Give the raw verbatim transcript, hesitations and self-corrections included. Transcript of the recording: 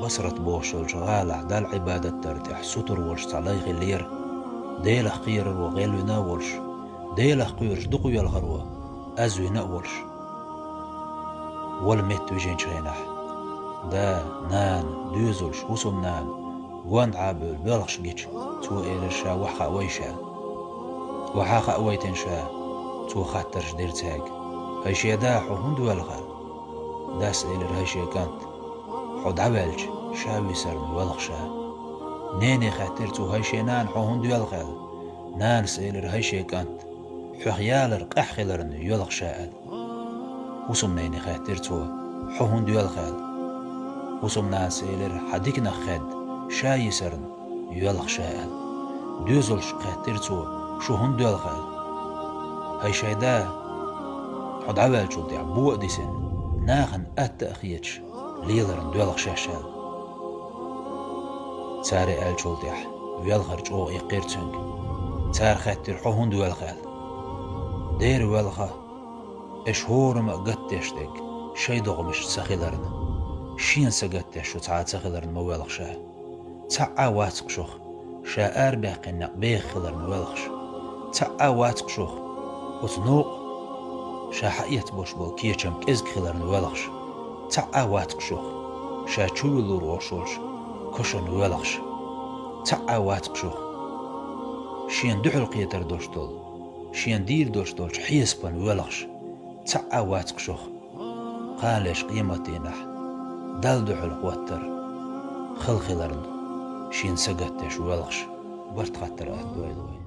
Насрат бохуш йолчу гӀалахь Далла Ӏибадат дарна тӀехь сутара волуш цхьа лай хиллера, Делах кхераро гӀелвина а волуш, Делах кхоьруш дукха велхаро аз вина а волуш. Вала метта вижинчу хенахь, да, нана, доьзалш, хӀусамнана, гондӀа а бевлла, боьлхуш гича, цо элира ша охьахаавай ша. Охьахаавайтина ша, цо хаттарш дира цаьрга: «ХӀай шен да, хьо хӀунда воьлху?» Дас элира: «ХӀай шен кӀант, хьо дӀаваьлча, ша висарна воьлху ша». Нене хаьттира цо: «ХӀай шен нана, хьо хӀунда воьлху?» аьлла. Нанас элира: «ХӀай шен кӀант, хьох ялар къаьхьа хиларна воьлху ша», аьлла. ХӀусамнене хаьттира цо: «Хьо хӀунда воьлху?» аьлла. ХӀусамнанас элира: «Хьан диканах хедда, ша йисарна воьлху ша», аьлла. Доьзалшка хаьттира цо: «Шу хӀунда воьлху?» аьлла. «ХӀай шайн да, хьо дӀаваьллачул тӀаьхьа бо а дисина, нахана атта а хеташ, леларна воьлху шаьш», аьлла. Цара аьллачул тӀаьхьа велхар чӀогӀа иккхира цуьнга. Цара хаьттира: «Хьо хӀунда воьлху?» аьлла. «Дера воьлху, аша хӀораммо а гатдеш дерг шайн догӀмашца ца хиларна, шена сагатдеш шу цхьа а ца хиларна ма воьлху ша. Цхьаъ а вац-кх шух, ша арабаьккхина некъ беха хиларна воьлхуш. Цхьаъ а вац-кх шух, оцу новкъа ша хьаэцбеш болу кечам кӀезиг хиларна воьлхуш. Цхьаъ а вац-кх шух, ша чу вуьллур волуш волчу кошана воьлхуш. Цхьаъ а вац-кх шух, шена дуьхьал кхетар долуш долу, шена дийр долуш долчу хьесапана воьлхуш. Цхьаъ а вац-кх шух, кханалерчу къематдийнахь Далла дуьхьал хӀоттар хала хиларна, шена сагатдеш воьлхуш». Барт хаттар атта дойла вай.